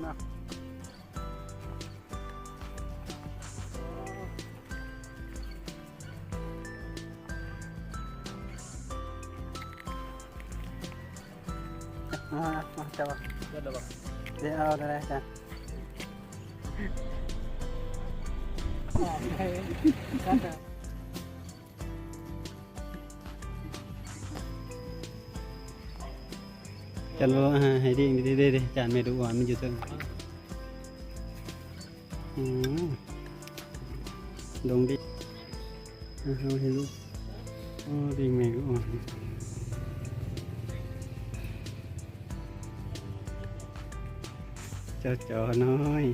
ເນາະ ມາ ມາ ເຈົ້າ ເບິດແລ້ວບໍ່? ເດ ເອົາໄດ້ ເອົາໄດ້ ຈ້າ ຈັນບໍ່ ໃຫ້ ໃຫ້ດິງ ເດ ເດ ເດ ຈານແມ່ລູກອ່ອນມັນຢູ່ເທິງ. ອືມ ດົງດິ ເອົາໃຫ້ລູກ ໂອ້ ດິງແມ່ລູກອ່ອນ ເຈົ້າຈໍນ້ອຍ.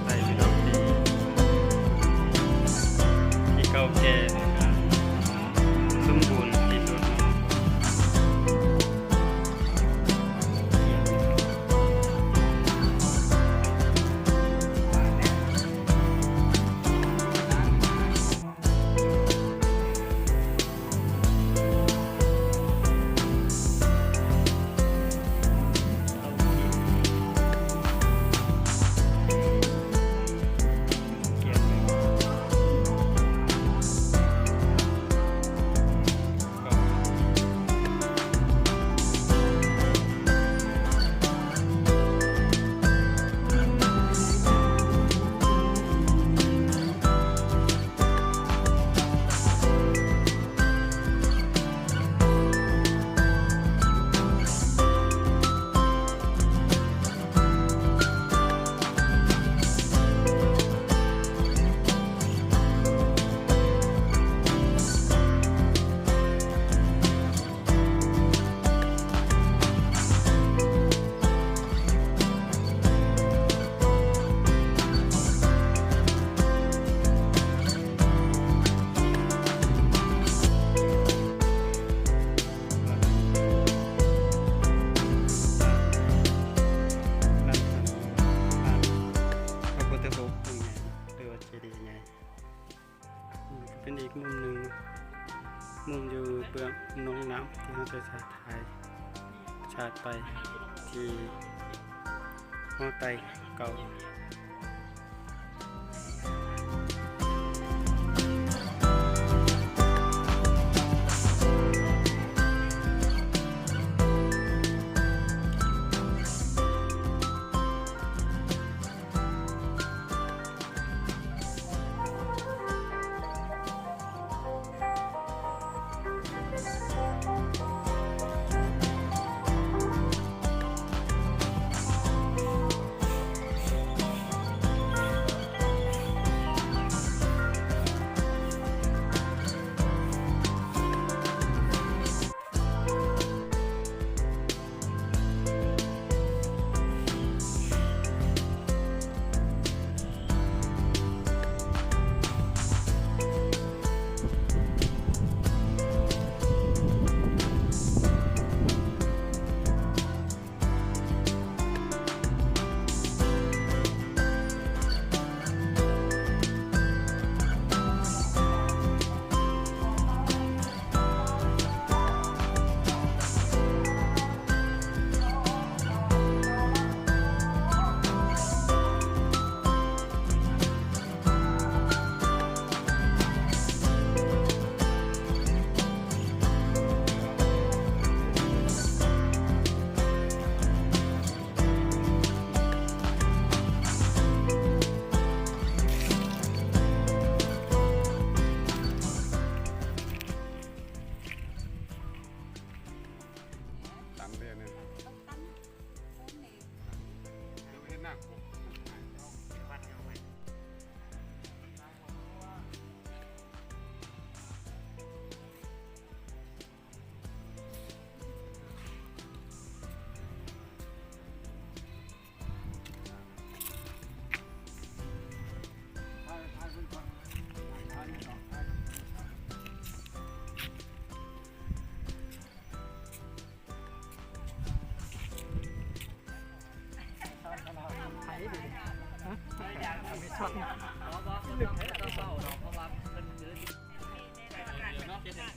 ໄດ້ຢູ່ດອກ ດີ ທີ່ເກົ່າແກ່ ສົມບູນທີ່ສຸດ. ພະພຸດທະຮູບອົງໃຫຍ່ ຫຼືວ່າເຈດີໃຫຍ່. ອືມ ກໍເປັນອີກມຸມໜຶ່ງ ມຸມຢູ່ເບື້ອງໜອງນ້ຳ ທີ່ເຮົາຈະສາດຖ່າຍ ສາດໄປທີ່ຫໍໄຕ້ເກົ່າ. ເ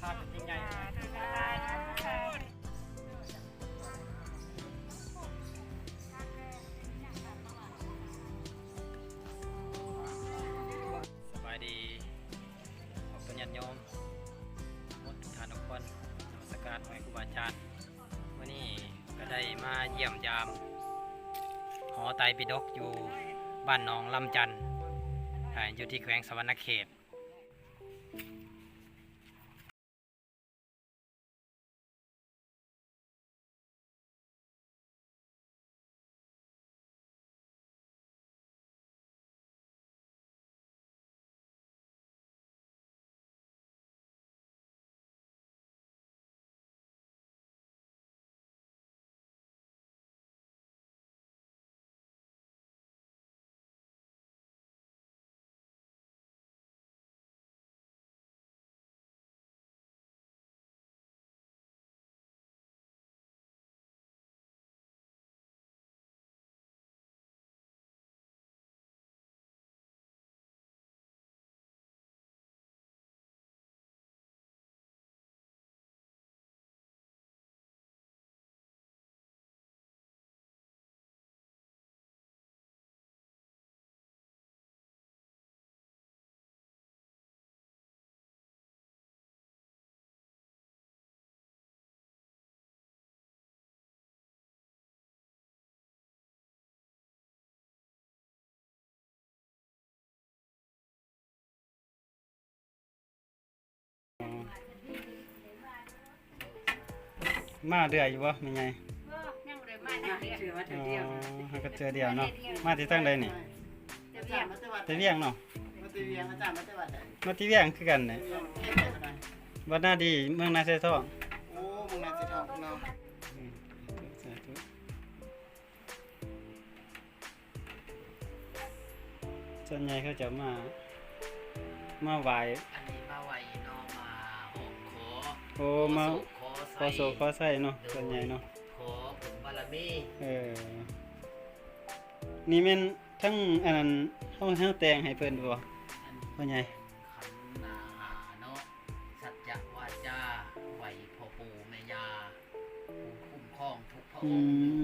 ພາບໃຫຍ່ ສະບາຍດີ ຂອບຄຸນຍາດໂຍມໝົດທຸກທ່ານທຸກຄົນ ນະມັດສະການຂອງຄູບາອາຈານ. ມື້ນີ້ກໍໄດ້ມາຢ້ຽມຢາມຫໍໄຕປິດົກຢູ່ບ້ານໜອງລຳຈັນ ອາ ຢູ່ທີ່ແຂວງສະຫວັນນະເຂດ. ມາເລື້ອຍຢູ່ບໍ່ແມ່ໃຫຍ່? ບໍ່ ຍັງບໍ່ໄດ້ມາຈັກເທື່ອ ມາເທື່ອດຽວ ອໍ ມາກໍເທື່ອດຽວເນາະ. ມາແຕ່ທາງໃດນີ້? ແຕ່ວຽງ ແຕ່ວຽງເນາະ. ມາແຕ່ວຽງ ອາຈານມາແຕ່ວັດໃດ? ມາແຕ່ວຽງຄືກັນນີ້. ວັດນາດີ ເມືອງນາຊາຍທອງ. ໂອ້ ເມືອງນາຊາຍທອງເນາະ. ອືມ ສາທຸ. ສ່ວນໃຫຍ່ເຂົາເຈົ້າມາ ມາໄຫວ້ ອັນນີ້ມາໄຫວ້ເນາະ ມາຮ້ອງຂໍ ໂອ້ ມາຂໍໂຊກຂໍໄຊເນາະ. ໂດຍ ສ່ວນໃຫຍ່ເນາະ ຂໍບຸນບາລະມີ. ເອີ ນີ້ແມ່ນທັງອັນນັ້ນ ເຮົາ ເຮົາແຕ່ງໃຫ້ເພິ່ນບໍ່ ອັນນີ້ ພໍ່ໃຫຍ່? ຂັນຫ້າເນາະ ສັດຈະວາຈາ ໄຫວ້ພໍ່ປູ່ແມ່ຍ່າ ຜູ້ຄຸ້ມຄອງທຸກພະອົງ. ອື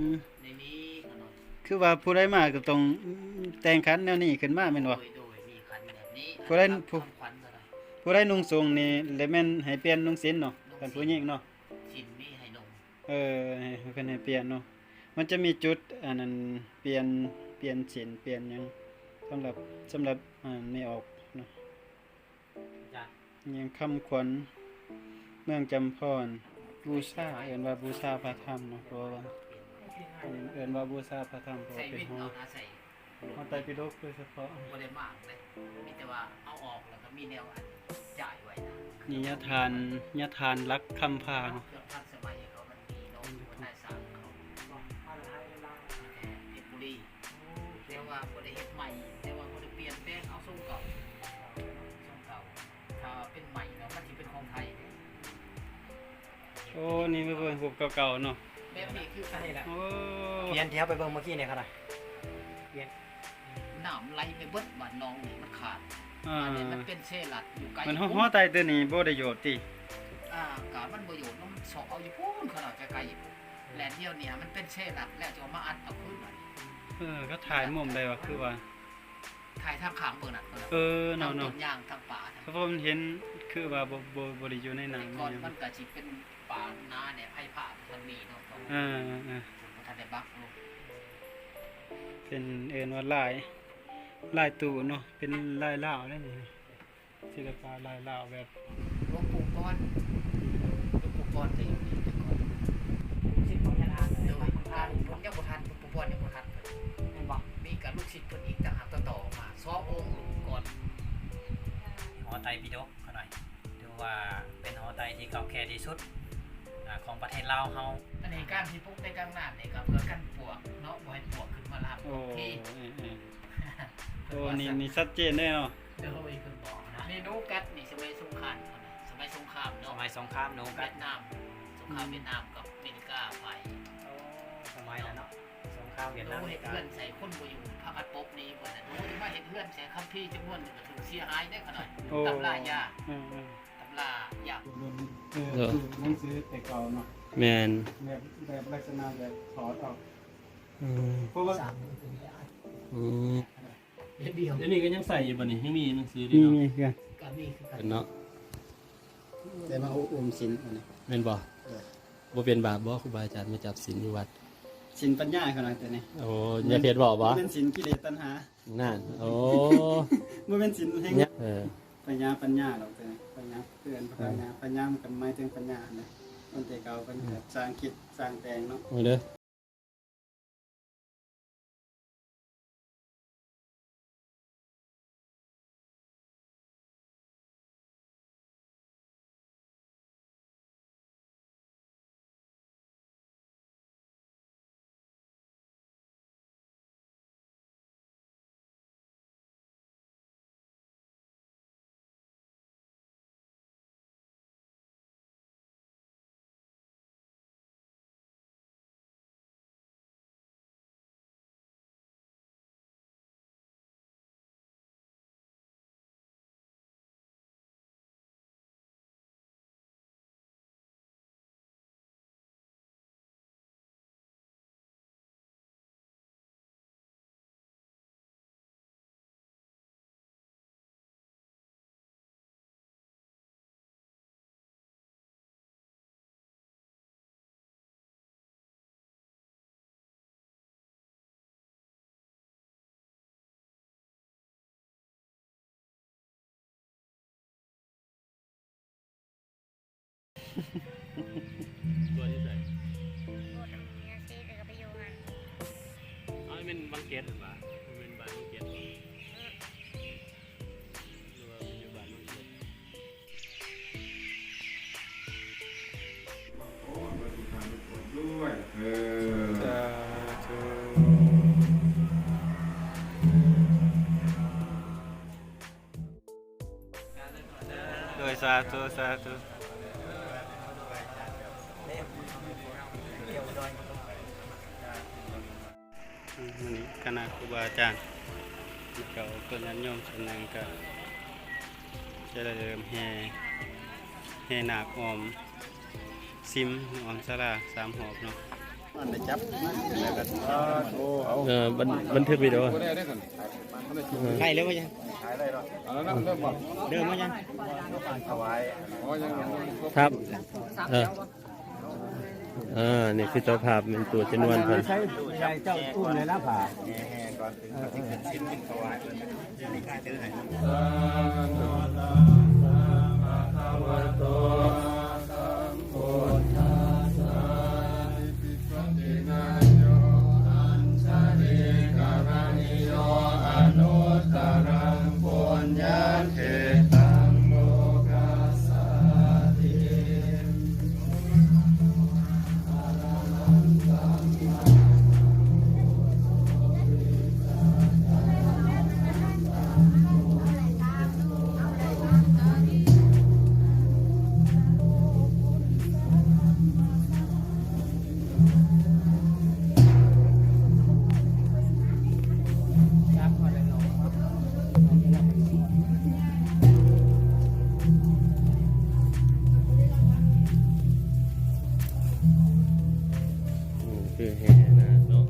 ມ ໃນນີ້ ຄືວ່າຜູ້ໃດມາກໍຕ້ອງແຕ່ງຂັນແນວນີ້ຂຶ້ນມາແມ່ນບໍ່? ໂດຍ ໂດຍ ມີຂັນແບບນີ້. ຜູ້ໃດ ຜູ້ ຜູ້ໃດນຸ່ງສົງນີ້ ແລະແມ່ນໃຫ້ປ່ຽນນຸ່ງສິນເນາະ ຄັນຜູ້ຍິງເນາະ. ສິນນີ້ໃຫ້ນຸ່ງ ເອີ ໃຫ້ເພິ່ນໃຫ້ປ່ຽນເນາະ. ມັນຈະມີຈຸດອັນນັ້ນ ປ່ຽນ ປ່ຽນສິນ ປ່ຽນຫຍັງ ສຳລັບ ສຳລັບ ອັນແມ່ອອກເນາະ. ຍັງຄຳຂວັນ ເມືອງຈຳພອນ ບູຊາ ເອີ້ນວ່າບູຊາພະທຳເນາະ ເພາະວ່າ ເອີ້ນວ່າບູຊາພະທຳ ເພາະວ່າເປັນຫໍ ໃສ່ວິນເອົານະ ໃສ່ ຫໍໄຕປິດົກໂດຍສະເພາະ ບໍ່ໄດ້ໝາກເດ້ ມີແຕ່ວ່າເອົາອອກແລ້ວກໍມີແນວອັນຈ່າຍໄວ້ນະ. ນີ້ຍາທ່ານ ຍາທ່ານຫຼັກຄຳພາເນາະ ເຄື່ອງທັນສະໄໝເຂົາມັນມີເນາະ ຫົວໜ້າສາງເຂົາ ເພດບຸລີ. ແຕ່ວ່າບໍ່ໄດ້ເຮັດໃໝ່ ແຕ່ວ່າບໍ່ໄດ້ປ່ຽນແປງ ເອົາຊົງເກົ່າ ຊົງເກົ່າ. ຖ້າເປັນໃໝ່ແລ້ວມັນຊິເປັນຂອງໄທເດ້. ໂອ້ ນີ້ມາເບິ່ງຮູບເກົ່າໆເນາະ ແບບນີ້ຄືກັນນີ້ແຫຼະ. ໂອ້ ປ່ຽນທີ່ເຮົາໄປເບິ່ງເມື່ອກີ້ນີ້ຂະໜາດ ປ່ຽນ ນ້ຳໄຫຼໄປເບິດບ້ານໜອງນີ້ມັນຂາດ. ອ່າ ອັນນີ້ມັນເປັນເຊລັດຢູ່ໄກ ມັນ ຫໍ ຫໍໄຕຕົວນີ້ບໍ່ໄດ້ໂຍດຕິ? ອ່າ ກະມັນບໍ່ໂຍດເນາະ ມັນຊອກເອົາຢູ່ພຸ້ນຂະໜາດໄກໆຢູ່ພຸ້ນ. ແລະດຽວນີ້ມັນເປັນເຊລັດແລ້ວ ຈະເອົາມາອັດເອົາຄືນບັດນີ້. ເອີ ກໍຖ່າຍມຸມໄດ້ວ່າ ຄືວ່າຖ່າຍທາງຂ້າງເບິ່ງນັ້ນ. ເອີ ເນາະ ທາງຕົ້ນຍາງ ທາງປ່າ ເພາະມັນເຫັນຄືວ່າບໍ່ ບໍ່ ບໍ່ໄດ້ຢູ່ໃນໜັງ. ແຕ່ກ່ອນມັນກໍຊິເປັນປ່ານາແດ່ ໄຟຟ້າບໍ່ທັນມີເນາະ. ເອີ ເອີ ບໍ່ທັນໄດ້ບັກເນາະ. ເປັນ ເອີ້ນວ່າລາຍ ລາຍຕູ້ເນາະ ເປັນລາຍລາວເດ້ນີ້. ສິລະປະລາຍລາວແບບ ຫຼວງປູ່ກ່ອນ ຫຼວງປູ່ກ່ອນຈະຢູ່ນີ້ແຕ່ກ່ອນ ລູກສິດຂອງຍານາງເລີຍ. ໂດຍ ອ່າ ຍັງບໍ່ທັນ ຫຼວງປູ່ກ່ອນຍັງບໍ່ທັນເພິ່ນ ແມ່ນບໍ່? ມີກະລູກສິດເພິ່ນອີກຕ່າງຫາກຕໍ່ໆມາສອງອົງ ລູກກ່ອນ. ຫໍໄຕປິດົກຂະໜ້ອຍ ຖືວ່າເປັນຫໍໄຕທີ່ເກົ່າແກ່ທີ່ສຸດ ອ່າ ຂອງປະເທດລາວເຮົາ. ອັນນີ້ການທີ່ປຸກໃນກາງນ້ຳນີ້ກໍເພື່ອກັນປວກເນາະ ບໍ່ໃຫ້ປວກຂຶ້ນມາລາບ. ໂອ້ ທີ່ ເອີ ເອີ ໂອ້ ນີ້ ນີ້ຊັດເຈນເດ້ເນາະ. ໂດຍ ເພິ່ນບອກນະ ນີ້ໜູກັດນີ້ສະໄໝສົງຄາມ ສະໄໝສົງຄາມເນາະ ສະໄໝສົງຄາມໜູກັດ ຫວຽດນາມ ສົງຄາມຫວຽດນາມກັບອາເມລິກາໄປ. ໂອ້ ສະໄໝນັ້ນເນາະ ສົງຄາມຫວຽດນາມ ເຮັດເຮືອນໃສ່ຄົນບໍ່ຢູ່ ພາກັນປົບໜີເບິດ. ໂອ້ ມາເຮັດເຮືອນໃສ່ຄຳພີຈຳນວນໜຶ່ງກໍຖືກເສຍຫາຍເດ້ຂະໜ້ອຍ. ໂອ້ ຕຳລາຢາ ອືມໆ ຕຳລາຢາ. ເອີ ໜັງສືແຕ່ເກົ່າເນາະ ແມ່ນ ແບບ ແບບລັກສະນະແບບຖອດອອກ ອືມ ເພາະວ່າ ອືມ ດຽວນີ້ກໍຍັງໃສ່ຢູ່ບໍ່ນີ້? ຍັງມີໜັງສືຢູ່ເນາະ ມີ ມີຄືກັນ ກໍມີຄືກັນເນາະ ໄດ້ມາອົບຮົມສິນອັນນີ້ ແມ່ນບໍ່? ເອີ ບໍ່ເປັນບາບບໍ່ ຄູບາອາຈານມາຈັບສິນຢູ່ວັດ? ສິນປັນຍາເຂົານະ ໂຕນີ້ ໂອ້ ຢ່າເຮັດເວົ້າບໍ່ ບໍ່ແມ່ນສິນກິເລດຕັນຫາ ນັ້ນ ໂອ້ ບໍ່ແມ່ນສິນແຫ່ງ ເອີ ພະຍາປັນຍາດອກ ໂຕນີ້ ພະຍາເຕືອນ ພະຍາ ພະຍາມັນກໍໝາຍເຖິງປັນຍາຫັ້ນແຫຼະ ຄົນແຕ່ເກົ່າເພິ່ນກໍ ອືມ ສ້າງຄິດສ້າງແຕ່ງເນາະ ເອີ ເດີ. ຕົວະຢູ່ໃສ? ເອົາ ແມ່ນວັງເຈັດຫັ້ນຫວາ? ແມ່ນບ້ານວັງເຈັດບໍ່? ເອີ ຫຼືວ່າຢູ່ບ້ານວັງເຈັດ? ໂດຍ ສາທຸ ສາທຸ. ມື້ນີ້ຄະນະຄູບາອາຈານ ແລ້ວກໍເພິ່ນຍາດໂຍມສ່ວນໜຶ່ງກໍຈະເລີ່ມແຫ່ ແຫ່ນາກອ້ອມ ຊິມ ອ້ອມສາລາສາມຮອບເນາະ. ອັນໄດ້ຈັບ ແລ້ວກໍ ເອີ ບັນ ບັນທຶກວິດີໂອ ໄດ້ເດ້. ໄດ້ແລ້ວບໍ່ຍັງ? ເລີ່ມແລ້ວບໍ່? ເລີ່ມແລ້ວຍັງ? ຖວາຍ ອໍ ຍັງ ຄັບ ເອີ. ອ່າ ນີ້ຄືເຈົ້າພາບແມ່ນຕົວຈຳນວນເພິ່ນ ໃຫ້ເຈົ້າອຸ້ມແລ້ວນະ ພາບ ເອີ ເອີ ສາໂມຕັສສະ ພະຄະວະໂຕ ອະລະຫັງ ສຳພຸດທັດສະ ປະຕິນາໂຍ ອັນຊະລີກະຣະນີໂຍ ອະນຸດຕະລັງ ປຸນຍະເຂດຕັງ ໂລກັດສາຕິ. ຄືແຫ່ນະເນາະ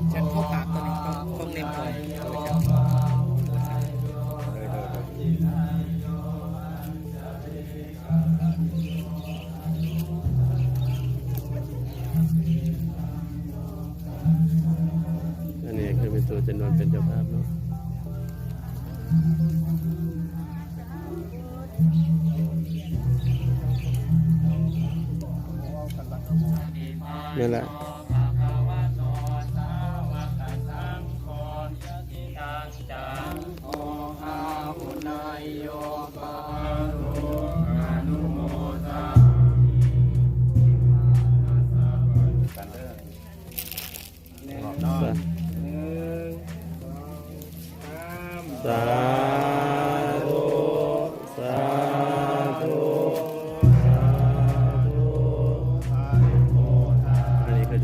ເຊິ່ນເຂົ້າປາກຕົວນີ້ຕ້ອງ ຕ້ອງເນັ້ນກ່ອນ. ອັນນີ້ຄືແມ່ນໂຕຈຳນວນເປັນເຈົ້າພາບເນາະ ແມ່ນລະ. ສາທຸ ສາທຸ ສາທຸ. ອັນນີ້ເຂົາເ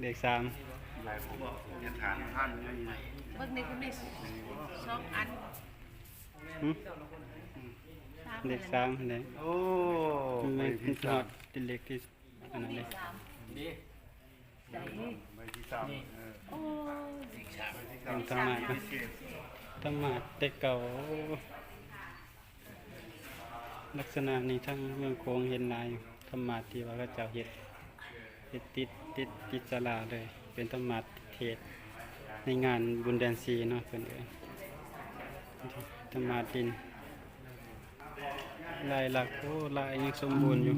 ເລກສາມ ເບິ່ງໃນຄຸນນີ້ສອງອັນ ຫຶ? ສາມ ເລກສາມຫັ້ນແຫຼະ. ໂອ້ ມັນຮອດເປັນເລກທີ່ອັນນັ້ນເດ້. ໃດ? ໃບທີສາມ ນີ້ ເອີ ໂອ້ ເປັນທຳມາດເນາະ ທຳມາດແຕ່ເກົ່າ. ລັກສະນະນີ້ທາງເມືອງໂຂງເຫັນຫຼາຍຢູ່ ທຳມາດທີ່ວ່າເຂົາເຈົ້າເຮັດ ເຮັດຕິດ ຕິດ ຕິດສາລາເລີຍ ເປັນທຳມາດເທດໃນງານບຸນເດືອນສີ່ເນາະ ເພິ່ນເອີ້ນທຳມາດດິນ. ລາຍລັກ ໂອ້ ລາຍຍັງສົມບູນຢູ່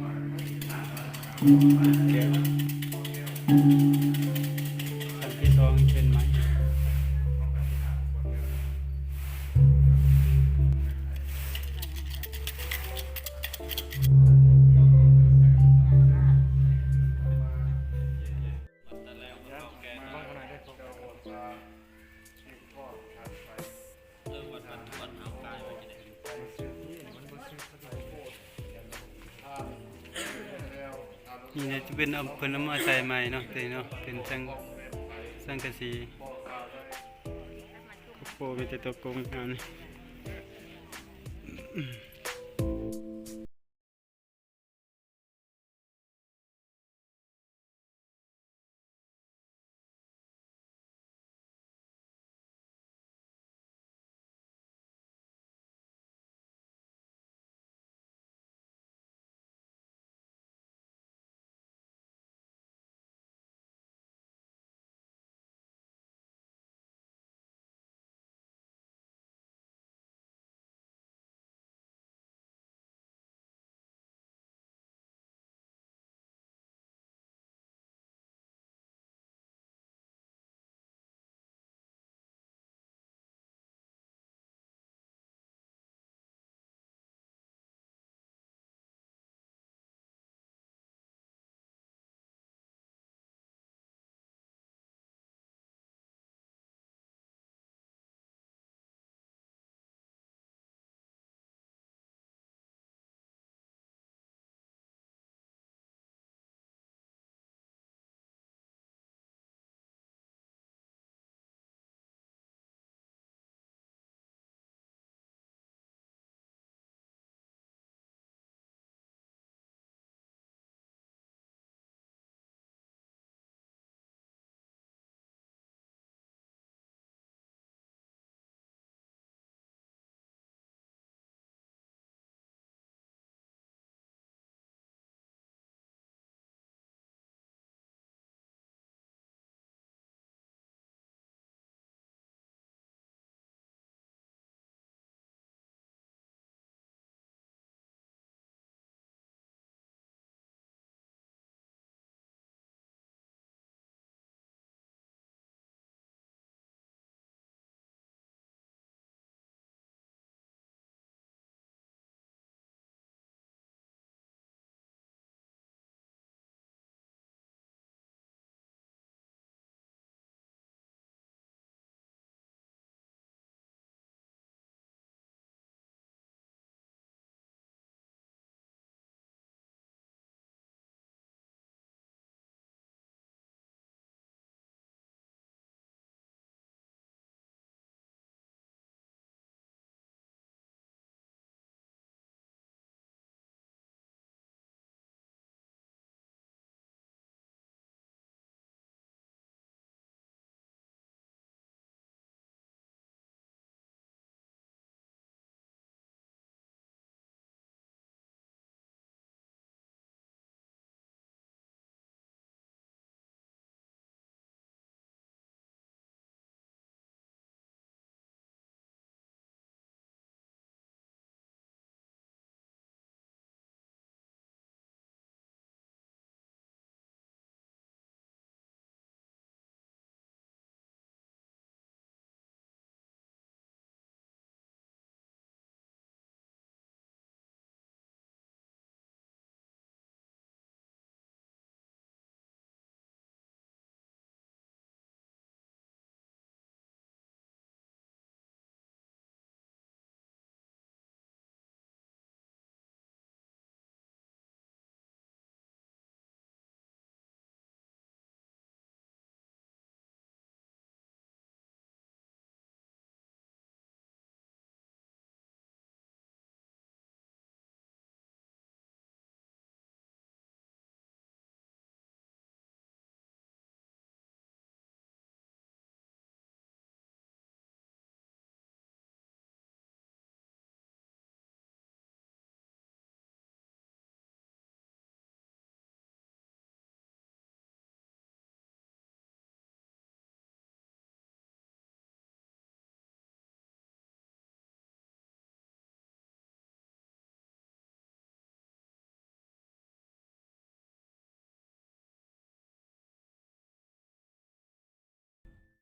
ແກ້ວ ຊັ້ນທີສອງເປັນໄມ້. ນີ້ນະ ຈະເປັນເອົາ ເພິ່ນເອົາມາໃສ່ໃໝ່ເນາະ ໂຕນີ້ເນາະ ເປັນສັງ ສັງກະສີ. ໂອ້ ມີແຕ່ໂຕໂກງງາມນີ້.